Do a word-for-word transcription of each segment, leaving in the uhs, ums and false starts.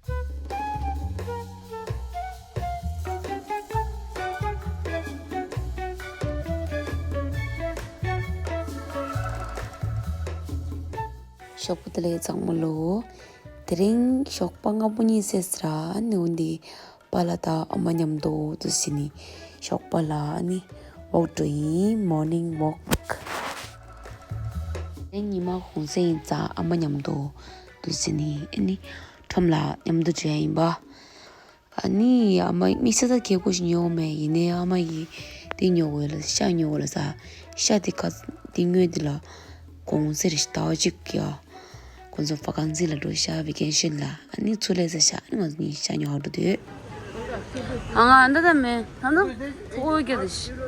ཞོགས་པ་བདེ་ལེགས་ཚང་མ་ལོ། དེ་རིང་ཞོགས་པ་སྔ་པོ་གཉིད་སད་ཟེར་ར་ནི་འོན་ཏེ་པཱ་ལགས་དང་ཨ་མ་མཉམ་དུ་འདུག་སེ་ནི་ཞོགས་པ་ལ་ནི་ཝོག་འགྲོ་ཡིན། Morning walk. དེ་རིང་ཉི་མ་གུང་སེང་ཡིན་ཙང་ཨ་མ་མཉམ་དུ་འདུག་སེ་ནི་ཨ་ནི་ཁྲོམ་ལ་མཉམ་དུ་འགྲོ་ཡ་ཡིན་པ། ཨ་ནི་ཨ་མ་དམིགས་བསལ་ད་ཁྱད་པར་ཞིག་ཉོ་མེད། ཡིན་ནའི་ཨ་མ་ཡིས་དེ་ཉོ་དགོས་ལ་ཤ་ཉོ་དགོས་ལ་ཟ། ཤ་དེ་ཁ་དེ་ཉོས་དེ་ལ་གུང་སེང་ཟླ་བ་གཅིག་གི་ཨ་ཁོང་ཚོ་ཧྥ་གན་སི་ལ་འགྲོ་ཤག་ཝེ་ཀེ་ཤན་ལ། ཨ་ནི་ཚུར་སླེབས་ས་ཤག་ཨ་ནི་ང་ཚོ་གཉིས་ཤ་ཉོ་འགྲོ་དུས། ཨ་ང་འདི་ད་མེད་ད་ནི་ཨོ་ཡ་གི་ད་ཤི།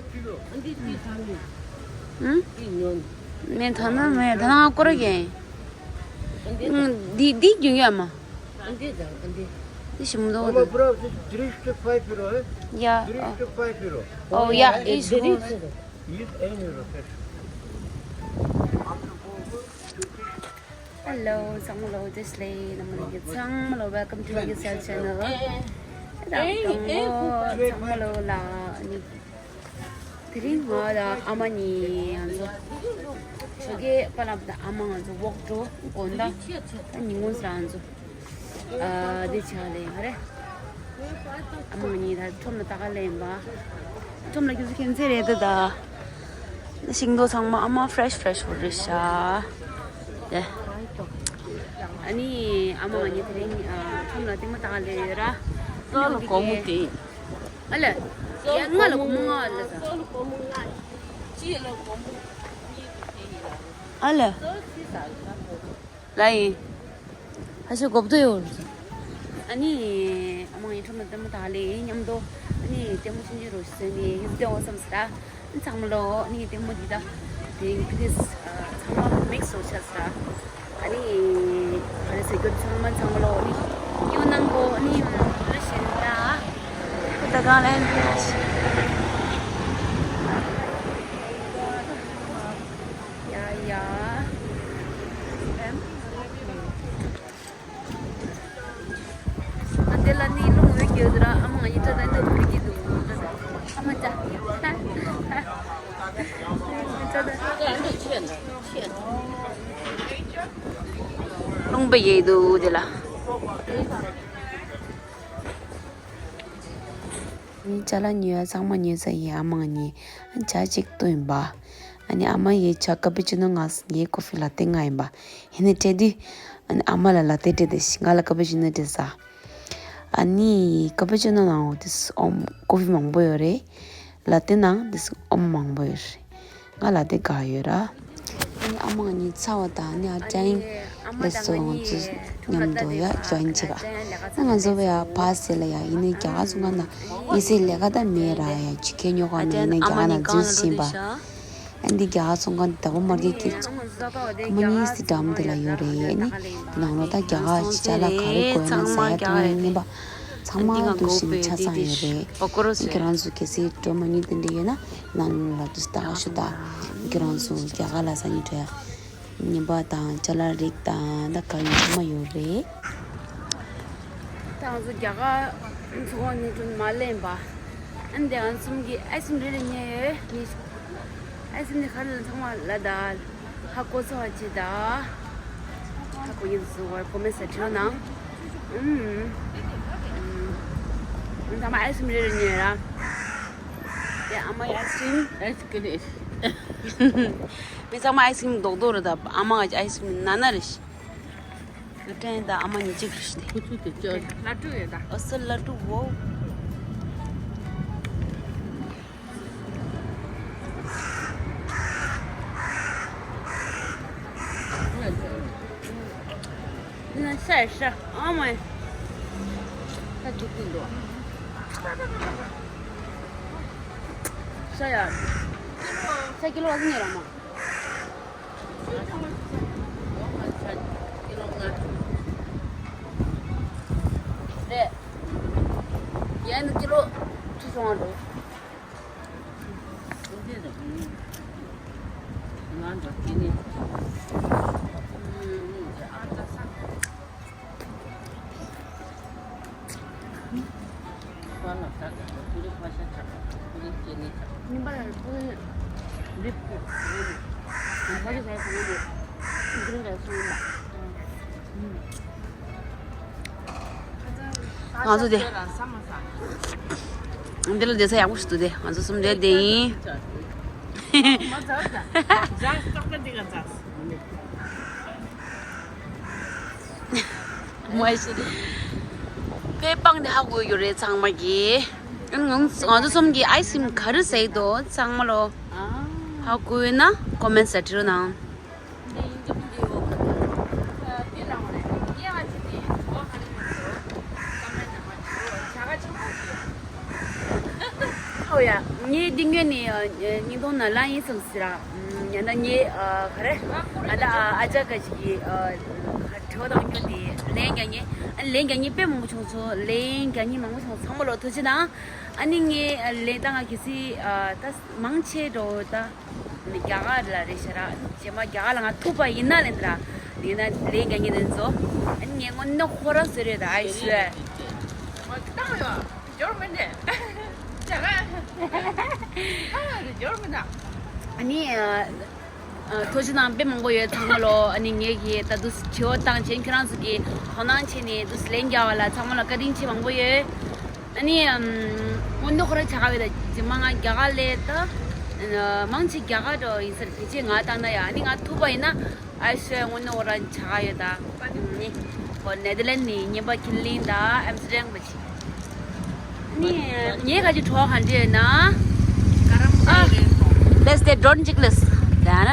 ཨང་། མེད་ད་ནི་མེད་ད་ནི་ང་སྐོར་ར་གི་ཡིན། འདི་འདི་རྒྱུན་ཡོད་མ། འདི་ཞིམ་མདོག་འདི། Ama burası dürüstü pay piro, he? Ya. Dürüstü pay piro. Oh, ya, it's good. Yüz elli lira. Hello, ཚང་མ་ལོ། བདེ་ལེགས་ནམ་ལ་གི་ཚང་མ་ལོ། Welcome to my channel. ད་ཚང་མ་ལོ་ལ་ནི། དེ་རིང་ང་དང་ཨ་མ་གཉིས་ང་ཚོ་ཞོགས་ཀས་པཱ་ལགས་དང་ཨ་མ་ང་ཚོ་ཝོག་འགྲོ་དགོངས་དག་ད་ཉིན་གུང་སང་ང་ཚོ་ཨ་འདི་ཆ་ལེན་ག་རེ། ཨ་མ་ང་གཉིས་ད་ཁྲོམ་ལ་ལྟ་ག་ལེན་པ། ཁྲོམ་ལ་ཁྱོད་ཚོ་མཁྱེན་གསལ་རེད་ད། ད་ཤིང་ཏོག་ཚང་མ་ཨ་མ་ཕྲེཤ་ཕྲེཤ་བོ་རེད་ཤག་དེ། ཨ་ནི་ཨ་མ་ང་གཉིས་དེ་རིང་ཨ་ཁྲོམ་ལ་ལྟད་མོ་ལྟ་ག་ལེན་ཡོད་ར། ཨ་ལ་སྒོར་མོ་དེ། ཨ་ལ། ཡ་ང་ལ་སྒོར་མོ་ལྔ་ལ་ཟ། ཨ་ལ། ལ་ཡིན། ཧ་ཤོ་གོབ་ཏོ་ཡོད། ཨ་ནི་ཨ་མ་ཡིན་ཁྲོམ་ལ་ལྟད་མོ་ལྟ་ལེ་ཡིན་མཉམ་དུ། ཨ་ནི་ལྟད་མོ་ཆུང་ཆུང་རོ་ཞིག་བཟོས་ནས་ཡིན་ལྟད་འོ་བསམ་ཟེར། ཨ་ནི་ཚང་མ་ལོ་ཨ་ནི་ལྟད་མོ་འདི་ད་དེ་ཕི་ཏིས་ཚང་མ་མིག་སོ་ཆ་ཟེར། ཨ་ནི་ག་རེ་ཟེར་རྒྱུ་ཚང་མ་ཚང་མ་ལོ་ཨ་ནི་ཡོང་གནང་གོ་ཨ་ནི་ལ་ཤེས་ན་ད་གང་ལ་ཡིན། ཡ་ཡ། ཨ་དེ་ལ་ནི་རླུང་འོད་ཀྱི་ཟེར་ཨ་མ་ང་ཡི་ཙ་ད་འདི་བུ་གི་འདུག་ཨ་མ་ཅག་ཙ་ད། རླུང་པ་ཡེ་འདུག་དེ་ལ། ཨ་ནི་ཅ་ལག་ཉོ་ཡ་ཚང་མ་ཉོས་ཚར་ཡིན། ཨ་མ་ང་གཉིས་ཨ་ནི་ཇ་གཅིག་བཏུང་ཡིན་པ། ཨ་ནི་ཨ་མ་ཡིས་ཇ་ཀ་པུ་ཅི་ནོ་ང་ངས་ཀོ་ཧྥི་ལ་ཏེ་ང་ཡིན་པ། ཡིན་ནའི་སྤྲད་དུས་ཨ་ནི་ཨ་མ་ལ་ལ་ཏེ་སྤྲད་དེ་ང་ལ་ཀ་པུ་ཅི་ནོ་སྤྲད་ས། ཨ་ནི་ཀ་པུ་ཅི་ནོ་ནང་འོ་དེ་ཨོམ་ཀོ་ཧྥི་མང་པོ་ཡོད་རེད། ལ་ཏེ་ནང་དེ་ཨོམ་མང་པོ་ཡོད་རེད། ང་ལ་ཏེ་དགའ་ཡོད་ར། ཨ་ནི་ཨ་མ་ང་གཉིས་ཚ་བ་དང་ཨ་ནི་ཨ་ཅང་ལས་སོ་ང་ཚོ་མཉམ་དུ་ཡ་ཇོ་ཡིན་བྱེད་པ། ཨ་ང་ཚོ་བས་ཡ་ཕ་སེ་ལ་ཡ་ཡིན་ནའི་རྒྱ་གར་ཚོང་ཁང་ན་ཡིན་སའི་ལས་ཀ་ད་མེད་ར་ཡ་ཅི་ཁེ་ཉོ་ག་མེད་ཡིན་ནའི་རྒྱ་གར་ན་འཛུལ་ཟིན་པ། ཨ་འདི་རྒྱ་གར་ཚོང་ཁང་འདི་ད་བོ་མར་གེ་ཁེ་ཚོང་ཁང་མ་གཉིས་སི་འགྲམ་དེ་ལ་ཡོད་རེད། ཨ་ནི་ནང་ལོ་ད་རྒྱ་གར་ཅ་ལག་ག་རེ་དགོས་ན་ཟ་ཡ་དགོས་ཡིན་པ་ཚང་མ་འདུག་བཞིན་ཆ་ཚང་ཡོད་རེད། ཁྱེད་རང་ཚོ་གལ་སྲིད་འགྲོ་མ་མྱོང་དེ་འདྲ་ཡོད་ན་ནང་ལ་འདུག་ལྟ་ཤོག་ད། ཁྱེད་རང་ཚོ་རྒྱ་གར་ལ་ས་ཉིན་འགྲོ་ཡ། ཉིན་པ་དང་ཅ་ལག་རིགས་དང་ད་ག་ཡིན་ཚང་མ་ཡོད་རེད། ད་ང་ཚོ་རྒྱ་གར་ཚོང་ཁང་ནས་གྲོན་མ་ལེན་པ། ཨ་ནི་དེ་ང་གསུམ་གྱིས་ཨའི་སི་ཀྲིམ་རེ་རེ་ཉོས་ཡོད། ཨའི་སི་ཀྲིམ་ནི་ག་རེ་ལ་ཚང་མ་ལ་ད་ཧ་གོ་ཚོ་བ་ཅི་ད། ཧ་གོ་ཡིན་སུ་བར་ཀོ་མེན་སི་བྲིས་ན། ཨུམ། ཨུམ། ཚང་མ་ཨའི་སི་ཀྲིམ་རེ་རེ་ཉོས་ར། དེ་ཨ་མ་ཨའི་སི་ཀྲིམ། ཨའི་སི་ཀྲིམ། མི་ཚང་མ་ཨའི་སི་ཀྲིམ་རྡོག་རྡོག་རེད་ད། ཨ་མ་ག་ཨའི་སི་ཀྲིམ་ནན་ནན་རེད་ཤག་ང་དྲན་ད་ཨ་མ་གཉིས་གཅིག་རེད་ཤག་ཁུ་ཚུར་དེ་ཅོ། ལ་ཀྲུ་ཡོད་ད། ཨོ་སི་ལ་ཀྲུ་བོ། ན་ཤ་ཡི་ཤ་ཨ་མ་ཡི། ཤ་འཇུག་གི་འདུག་ཤ་ཡ། ཤ་ཀི་ལོ་བ་ཉེ་ར་མ། རེད། ཡན་ཀི་ལོ་བཅུ་སོང་བ་འགྲོ། ཉིན་པར་ཕུལ་ལེབ་ཕུལ་ཕུལ་ལེབ་ཕུལ་ལེབ་ཕུལ་ལེབ་ཕུལ་ལེབ། ང་ཚོ་དེ། འདི་ལ་བསྡད་ས་ཡག་པོ་ཞིག་འདུག་དེ། ང་ཚོ་གསུམ་བསྡད་དེ་ཡིན། མ་ཟ་ཟ། ཇ་སྟག་པ་འདི་ག་ཟ། མ་ཤེས། དཔེ་སྤང་དེ་ཧ་གོ་ཡོད་རེད་ཚང་མ་གིས། ང་ང་ཚོ་གསུམ་གྱིས་ཨའི་སི་ཀྲིམ་ག་རེ་ཟ་ཡི་འདུག་ཚང་མ་ལོ། ཧ་གོ་ཡོད་ན་ཀོ་མེན་ཊི་ས་བྲིས་རོགས་གནང་། ཨོ་ཡ། ངས་འདི་ངོས་ནས་ཨ་ཉིས་སྟོང་ནང་ལ་ཡིན་སམ་སི་ར། ཡང་ན་ངས་ཨ་ག་རེ། ཨ་ད་ཨ་ཅག་ག་ཞིག་གིས་ཨ་དྲི་བ་བཏང་རྒྱུ་དེ་ལན་རྒྱག་མཁན། ཨ་ལན་རྒྱག་མཁན་དཔེ་མང་པོ་བྱུང་སོང་། ལན་རྒྱག་མཁན་མང་པོ་བྱུང་སོང་། ཚང་མ་ལོ་ཐུགས་རྗེ་གནང་། ཨ་ནི་ངས་ལན་བཏང་ང་གལ་སྲིད་ཨ་ད་མང་ཆེ་འགྲོ་ད། རྒྱ་གར་ལ་རེད་ཤག་ར། རྗེས་མ་རྒྱ་གར་ལ་ང་ཐུག་པ་ཡིན་ན་ལན་དྲ། ཡིན་ན་ལན་རྒྱག་མཁན་དེ་ཚོ། ཨ་ནི་ངས་དངོས་གནས་ཁོ་རང་བཟོས་རེད་ད། ཨའི་ཤི། ཨ་ནི་ཨ་ཨ་ཐུགས་རྗེ་གནང་། དཔེ་མང་པོ་ཡོད་ཚང་མ་ལོ། ཨ་ནི་ངས་ཀྱིས་ད་དུ་དྲི་བ་བཏང་བྱས་ཁྱེད་རང་ཚོ་གིས་དོ་སྣང་བྱས་ནས་དུ་ལན་རྒྱག་པ་ལ་ཚང་མ་ལ་བཀའ་དྲིན་ཆེ་མང་པོ་ཡོད། ཨ་ནི་ཨམ། སྔོན་འགྲོ་ཁོ་རང་བྱ་དགའ་ཡོད་ད། རྗེས་མ་ང་རྒྱ་གར་ལས་ད། ཨ། མང་ཆེ་རྒྱ་གར་འགྲོ་ཡིན་ས་རེད། དེ་རྗེས་ང་བཏང་ན་ཡ། ཨ་ནི་ང་ཐུག་པ་ཡིན་ན་ཨ་ཤོད་སྔོན་འགྲོ་ཁོ་རང་བྱ་དགའ་ཡོད་ད། ཨ་ནི་ཁོ་ནེ་དར་ལེན་ནི་ཉིན་པ་ཁྱི་ལིང་ད་ཨེམ་སི་ཊར་ཌམ་བ་ཆི། ཨ་ནི་ངའི་ཁ་ཅིག་གྲོགས་ག་འདྲ་ཡོད་ན། ཨ། ལེས་དེ་ཌོན་ཅིག་ལེས། ད་ན།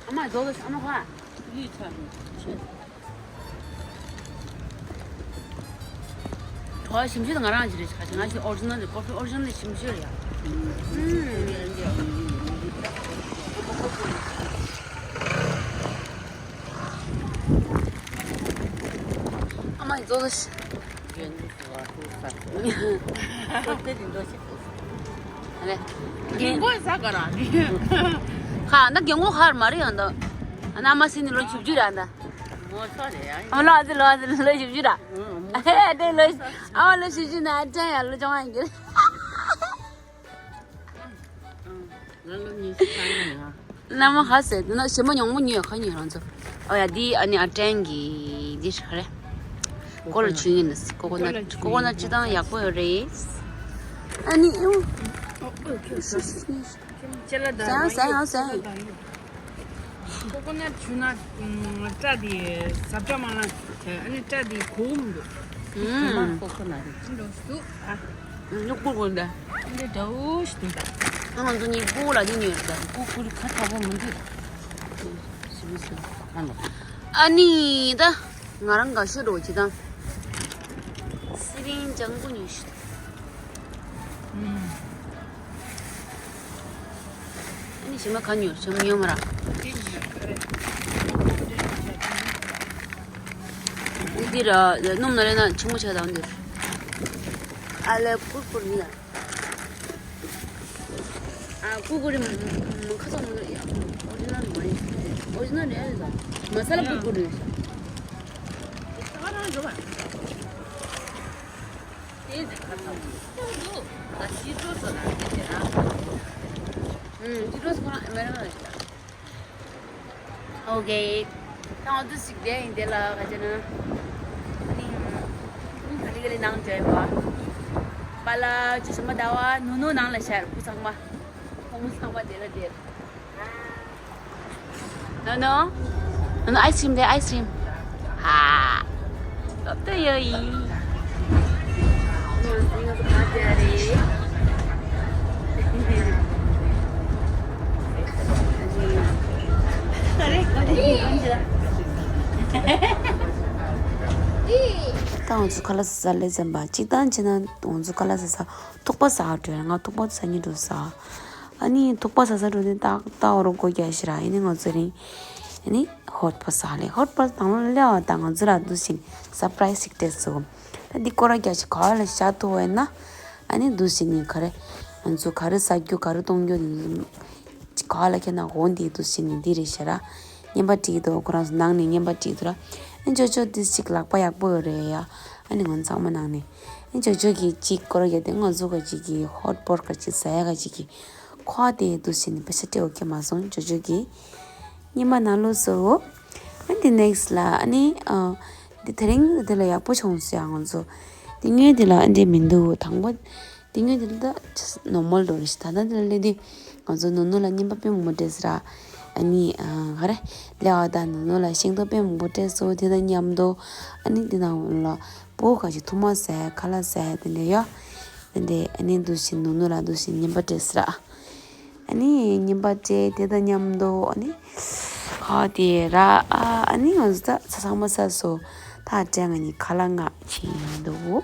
ཨ་མ་ཟོ་ཟོ་ཨ་མ་ཁ། ཡིད་ཆ་མི་ཆེ། གྲོགས་ཞིམ་ཤོས་དེ་ང་རང་གཅིག་རེད་ཤག་ང་ཞིག་ཨོ་རི་ཇི་ནལ་རེད། ཀོ་ཕི་ཨོ་རི་ཇི་ནལ་ཞིམ་ཤོས་རེད་ཡ། ཨ་མ་ཡི་ཟོ་ཟོ་ཤི། རྒན་གོག་ས་ག་ར་ནི། ཁ་ན་རྒན་གོག་ཧར་མ་རེད་ཡང་ད། ཨ་ན་མ་སི་ནི་ལོ་བཞི་བཅུ་ར་ད། ཨ་མ་ལོ་ཨ་ཙི་ལོ་ཨ་ཙི་ལོ་བཞི་བཅུ་ར། ཨ་ཧེ་ཨ་ཏེ་ལོ། ཨ་མ་ལོ་བཞི་བཅུ་ན་ཨ་ཅག་ཡང་ལོ་བཅོ་ལྔ་ཡིན་གྱི་རེད། ང་ལོ་ཉི་ཤུ་རྩ་ལྔ་ཡིན། ཨ། མནའ་མ་ཧ་ཟེར་དེ་ན་ཞེ་མ་ཉོང་མོ་ཉོས་ཁ་ཉོས་རང་ཚོ། ཨོ་ཡ་འདི་ཨ་ནི་ཨ་ཏྲེན་གྱི་འདི་ཧྲ་རེད། ཀོ་ལ་ཆུ་ཡིན་ནི་ཀོ་ཀོ་ནཊ། ཀོ་ཀོ་ནཊ་ཅི་དང་ཡག་པོ་ཡོད་རེད། ཨ་ནི་ཨུ། ཅེ་ལ་ད་ཟ་ཡང་ཟ་ཡང་ཟ་ཡང་། ཀོ་ཀོ་ནཊ་ཆུ་ན་སྐྲ་དེ་ཟབ་སྐྲ་མ་ལ་ཨ་ནི་སྐྲ་དེ་གོ་མི་འདུག་ཨུམ། ཀོ་ཀོ་ནཊ་རེད། འགྲོ་སུ་ཨ། ནུ་ཀུ་ཀུ་འདི། འདི་འདྲ་བོ་ཞིག་འདུག་ད། ང་ཚོ་གཉིས་ཀུ་ལ་འདི་ཉོས་རེད་ད། ཀུ་ཀུ་རི་ཁ་ཐག་པོ་མི་འདུག་ཞིབ་ཞིབ་ཨ་ནི། ཨ་ནི་ད། ང་རང་དགའ་ཤོས་འགྲོ་ཅི་དང་། སི་རིང་ལྗང་གུ་ཉོས་ཤིག་ཨ་ནི་ཞི་མ་ག་ཉོས་ཞི་མ་ཉོས་མ་ར། འདི་ར་སྣུམ་ན་རེ་ན་ཆི་མོ་ཆ་དང་འདིར། ཨ་ལེ་ཀུར་ཀུར་ནི་ཡ། ཨ་ཀུར་ཀུར་རི་མ་ཁ་ཚང་མ་ཡ། ཨོ་རི་ཇི་ནལ་མ་ཡིན། ཨོ་རི་ཇི་ནལ་རེད་ཡ། མ་ས་ལ་ཀུར་ཀུར་རི། དེ་ཁ་ཚང་མ་ཡིན། ད་ཤི་ཀྲོ་སོ་ན་དེ་དེ་རང་། ཨུམ་ཤི་ཀྲོ་སོ་ཁོ་རང་ཨ་མེ་རི་ཀ་རེད་ད། ཨོ་ཀེ། ད་ང་ཚོ་ཞིག་བསྡད་ཡིན་དེ་ལ་ག་ཅེ་ན། ཨ་ནི། ག་ལེ་ག་ལེ་ནང་འདྲ་བ། པ་ལ་ཅི་ཞིག་མ་ཟླ་བ་ནུ་ནུ་ནང་ལ་ཤར་བུ་ཚང་མ། ཁོང་མོ་ཚང་མ་དེ་ལ་བསྡད། ནུ་ནུ། ནུ་ནུ་ཨའི་སི་ཀྲིམ་དེ་ཨའི་སི་ཀྲིམ། ཧ། ལོ་ཏོ་ཡོ་ཡི། ད་ང་ཚོ་ཁ་ལག་ཟ་ས་སླེབས་ཙམ་པ་གཅིག་བཏང་བྱས་ན་ང་ཚོ་ཁ་ལག་ཟ་ས་ཐུག་པ་ཟ་འགྲོ་ཡ། ང་ཐུག་པ་ཟ་སྙིང་འདོད་ས། ཨ་ནི་ཐུག་པ་ཟ་ས་འགྲོ་དུས་ཏག་ཏག་འོ་རོ་སྒོ་རྒྱག་ཤི་ར། ཨ་ནི་ང་ཚོ་རིང་ཨ་ནི་ཧོཊ་པོ་ཟ་ལེ། ཧོཊ་པོ་དང་ལོ་ལེ་བ་དང་ང་ཚོ་ལ་འདུག་ཞིང་སར་པ་རའི་སི་ཞིག་སྤྲད་སོང་། ད་འདི་སྐོར་ར་རྒྱག་ཞིག་ག་བ་ལ་བཞག་ཐུབ་བས་ན། ཨ་ནི་འདུག་ཞིག་ནི་ག་རེ། ང་ཚོ་ག་རེ་ཟ་རྒྱུ་ག་རེ་གཏོང་རྒྱུ་ནི། ག་ལ་ཁྱེད་ན་འོང་དེ་འདུག་ཟེར་ནས་འདི་རེད་ཤག་ར། བརྙན་པར་བྲིས་འདུག་ཁོ་རང་ཚོ་ནང་ནས་བརྙན་པར་བྲིས་འདུག་ར། ཨ་ནི་ཅོ་ཅོ་འདི་ཅིག་ལག་པ་ཡག་པོ་ཡོད་རེད་ཡ། ཨ་ནི་ང་ཚང་མ་ནང་ནས། ཨ་ནི་ཅོ་ཅོ་གིས་ཅིག་སྐོར་རྒྱག་དེ་ང་ཚོ་ག་ཅིག་གི་ཧོཊ་པོཊ་ག་ཅིག་ཟ་ཡ་ག་ཅིག་གི་ཁོ་དེ་འདུག་ཟེར་ནས་པེ་ས་སྤྲད་འོ་ཁྱེད་མ་སོང་ཅོ་ཅོ་གིས། བརྙན་པར་ནང་ལོགས་སུ། ཨ་ནི་ནེག་སི་ལ་ཨ་ནི་ཨ། འདི་དེ་རིང་འདི་ལ་ཡག་པོ་བྱུང་སོང་ཡ་ང་ཚོ། འདི་སྔོན་འདི་ལ་ཨ་འདྲས་མི་འདུག་དང་པོ། འདི་སྔོན་འདི་ལ་ད་ནོར་མལ་འགྲོ་རེད་ཤག་ད་ལྟ་འདི་ལ་སླེབས་དུས་ང་ཚོ་ནུ་ནུ་ལ་བརྙན་པར་དཔེ་མང་པོ་སྤྲད་ཟེར་ར། ཨ་ནི་ཨ་ག་རེ། སླེབས་པ་དང་ནུ་ནུ་ལ་ཤིང་ཏོག་དཔེ་མང་པོ་སྤྲད་སོང་དེ་དང་མཉམ་དུ། ཨ་ནི་འདི་ནང་ལ་བུ་ག་ཅིག་ཐུག་མ་ཟས་ཁ་ལག་ཟས་དེ་འདྲས་ཡོད། དེ་འདྲས་ཨ་ནི་འདུག་བཞིན་ནུ་ནུ་ལ་འདུག་བཞིན་བརྙན་པར་སྤྲད་ཟེར་ར། ཨ་ནི་བརྙན་པར་སྤྲད་དེ་དང་མཉམ་དུ་ཨ་ནི། ཧ་དེ་ར་ཨ་ཨ་ནི་ང་ཚོ་ད་ཚ་ཚང་མ་ཚ་སོ། ད་སྤྲད་ང་གཉིས་ཁ་ལག་མངགས་ཕྱིན་འདུག་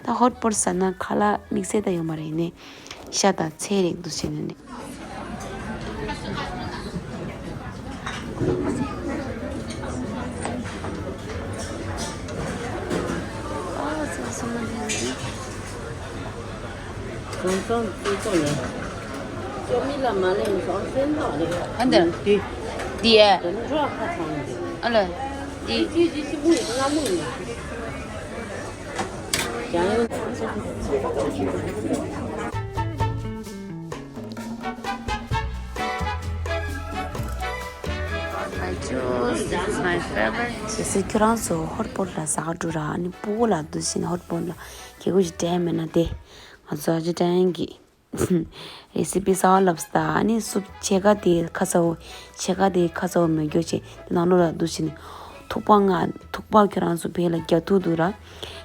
ད་ཧོཊ་པོཊ་ཟ་ན་ཁ་ལག་དམིགས་བསལ་ད་ཡོད་མ་རེད་ནི། ཤ་དང་ཚལ་རིགས་འདུག་བྱས་ནས་ནི། གང་ཚང་ཚིག་ཚོགས་ནས། ཅོ་མི་ལ་མ་ལེན་ཚོང་སེམས་ཐོག་ནས། ཨ་འདིར། དེ། དེ་ཨེ། དེ་ནི་རོ་ཁ་ཚང་ནས། ཨ་ལ། དེ། ཅི་ཅི་ཅི་མུ་ཡི་ང་མུ་ཡི། ཡང་ཡང་། My juice, this is my favorite. ཟེར་ཁྱོད་རང་ཚོ་ཧོཊ་པོཊ་ལ་ཟ་ག་འགྲོ་ར་ཨ་ནི་སྤུ་གུ་ལ་འདུག་བཞིན་ཧོཊ་པོཊ་ལ་གད་སྐུ་ཞིག་སྤྲད་མེད་ན་དེ་ང་ཚོ་ཨ་ཅེ་ཀྲན་གྱི་རེ་སི་པི་གསར་པ་ལབ་སྟེ་ཨ་ནི་སུབ་ཕྱེད་ཀ་དེ་ཁ་ཚ་བོ་ཕྱེད་ཀ་དེ་ཁ་ཚ་བོ་མེད་རྒྱུ་བྱས་དེ་ནང་ལོགས་ལ་འདུག་བཞིན་ཐུག་པ་ང་ཐུག་པ་ཁྱོད་རང་ཚོ་བལ་ལ་རྒྱ་ཐུག་འདུག་ར།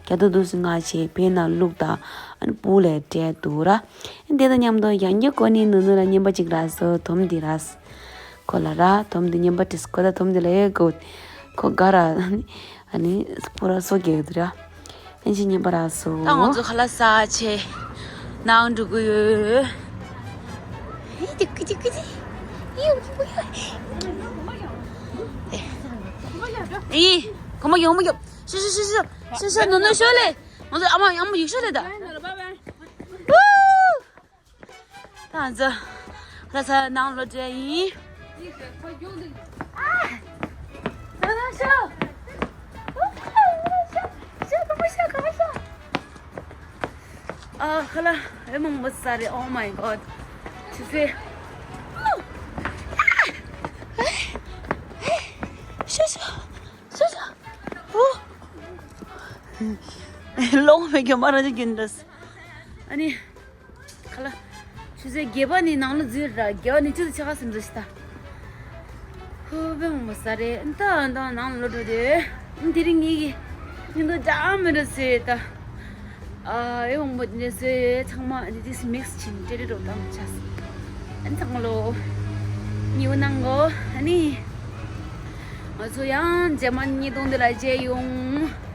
རྒྱ་ཐུག་འདུག་སུ་ང་བྱས་བལ་ནང་བླུགས་དང་ཨ་ནི་སྤུ་གུ་ལ་སྤྲད་འདུག་ར། དེ་དང་མཉམ་དུ་ཡང་བསྐྱར་ཀོ་ནི་ནུ་ནུ་ལ་བརྙན་པར་ཅིག་རག་སོང་དོམ་འདི་རག་སོང་། ཁོ་ལ་ར་དོམ་འདི་བརྙན་པར་བྲིས་ཁོ་ད་དོམ་འདི་ལ་ཨེ་གོ། ཁོ་དགའ་ར་ཨ་ནི་ཨ་ནི་སྤུ་ར་སོ་རྒྱག་འདུག་ར། ཨན་ཅི་བརྙན་པར་རག་སོང་། ད་ང་ཚོ་ཁ་ལག་ཟ་བྱས་ནང་འགྲོ་གི་ཡོད། ཨི་ཏི་ཀི་ཏི་ཀི་ཏི། ཨི་ཡོ་ཡོ་ཡོ། ཨི། གོ་མ་ཡོང་མ་ཡོང་། ཤོ་ཤོ་ཤོ་ཤོ། ཤོ་ཤོ་ནོ་ནོ་ཤོ་ལེ། ང་ཚོ་ཨ་མ་ཡང་མ་ཡིག་ཤོ་ལེ་ད། ཨུ། ད་ང་ཚོ་ལྷ་ས་ནང་ལོག་འགྲོ་ཡིན། ཨ། ད་ང་ཤོ། ཤོ་ག་པར་ཤོ་ག་པར་ཤོ། ཨ་ཁ་ལག་ཨེ་མང་པོ་ཟ་རེད། Oh my god. ཆུ་ཚོད། ཤོ་ཤོ་ཤོ་ཤོ། ཨོ། ལོང་མེད་ཀྱང་མ་རང་ཅིག་རྒྱུན་འདྲ། ཨ་ནི། ཁ་ལག་ཆུ་ཚོད་བརྒྱད་པ་ནས་ནང་ལ་འཛུལ་ར་བརྒྱད་པ་ནས་བཅུ་དང་ཕྱེད་ཀ་ཙམ་འཛུལ་ཤི་ད། ཧུ་དཔེ་མང་པོ་ཟ་རེད། ད་ད་ནང་ལ་འགྲོ་དུས་དེ་རིང་ངེད་ཀྱི་སྙིང་སྟོབས་འཇགས་མི་འགྲོ་ཟེར་ད། ཨ་ཨེ་མང་པོ་འདི་ཚོས་ཚང་མ་འདི་དུས་མིག་སི་བྱིན་ཏྲེ་ཏྲེ་འགྲོ་དང་ཆ་ཨ་ནི་ཚང་མ་ལོ། ཉིའུ་ནང་གོ་ཨ་ནི། ང་ཚོ་ཡང་རྗེས་མ་ཉིས་སྟོང་འདི་ལ་མཇལ་ཡོང་།